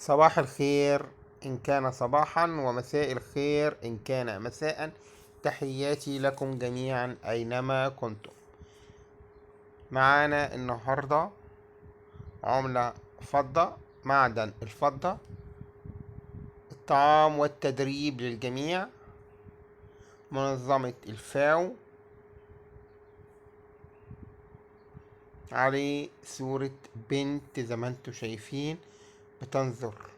صباح الخير إن كان صباحا، ومساء الخير إن كان مساء. تحياتي لكم جميعا أينما كنتم. معانا النهاردة عملة فضة، معدن الفضة، الطعام والتدريب للجميع، منظمة الفاو، عليه صورة بنت زي ما انتم شايفين بتنظر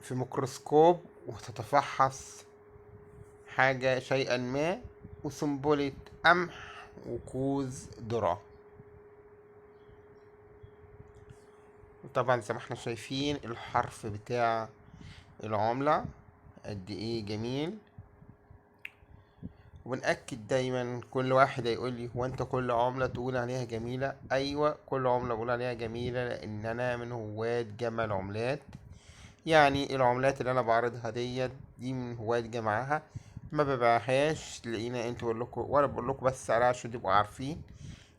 في ميكروسكوب وتتفحص حاجة شيئا ما، وسنبلة قمح وكوز ذرة. وطبعا زي ما احنا شايفين الحرف بتاع العملة قد ايه جميل. وبنأكد دايما كل واحد هيقول لي هو انت كل عملة تقول عليها جميلة؟ ايوه، كل عملة بقول عليها جميلة، لان انا من هواة جمع العملات. يعني العملات اللي انا بعرضها ديت دي من هواة جمعها، ما ببيعهاش لقينا انتوا بقول لكم ولا بقول لكم بس عليها عشان تبقوا عارفين،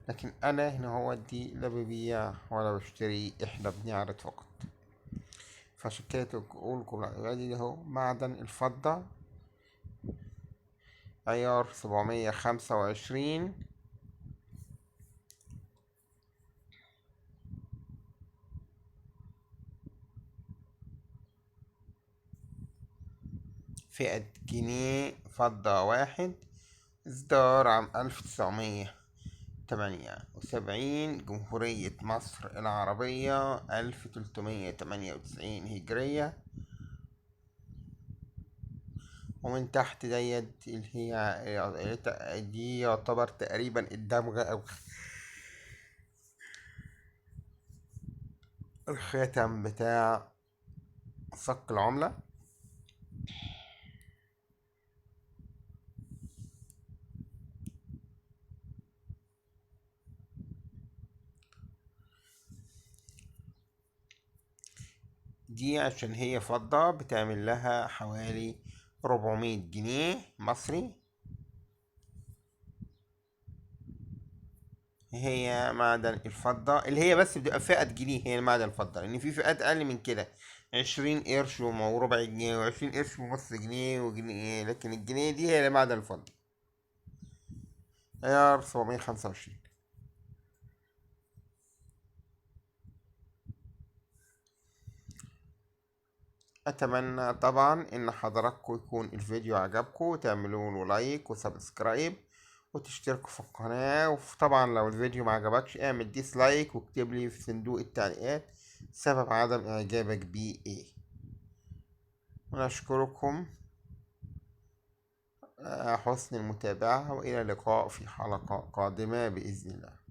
لكن انا هنا هو دي لا ببيع ولا بشتري، احنا بنعرض فقط. فعشان كده بقول لكم ادي اهو معدن الفضة عيار 725، فئة جنيه فضة واحد، إصدار عام 1978، جمهورية مصر العربية، 1398 هجرية. ومن تحت ديت اللي هي دي يعتبر تقريبا الدمغة أو الخاتم بتاع صك العملة. دي عشان هي فضة بتعمل لها حوالي 400 جنيه مصري. هي معدن الفضة اللي هي بس بتبقى فئة جنيه، هي معدن الفضة، لأن في فئات أقل من كده، 20 قرش وربع جنيه، وعشرين قرش ونص جنيه وجنيه، لكن الجنيه دي هي معدن الفضة. عيار 725. أتمنى طبعا إن حضراتكم يكون الفيديو عجبكم، وتعملوا له like و subscribe وتشتركوا في القناة. وطبعا لو الفيديو ما عجبكش اعمل dislike واكتب لي في صندوق التعليقات سبب عدم إعجابك بيه إيه. ونشكركم حسن المتابعة، وإلى اللقاء في حلقة قادمة بإذن الله.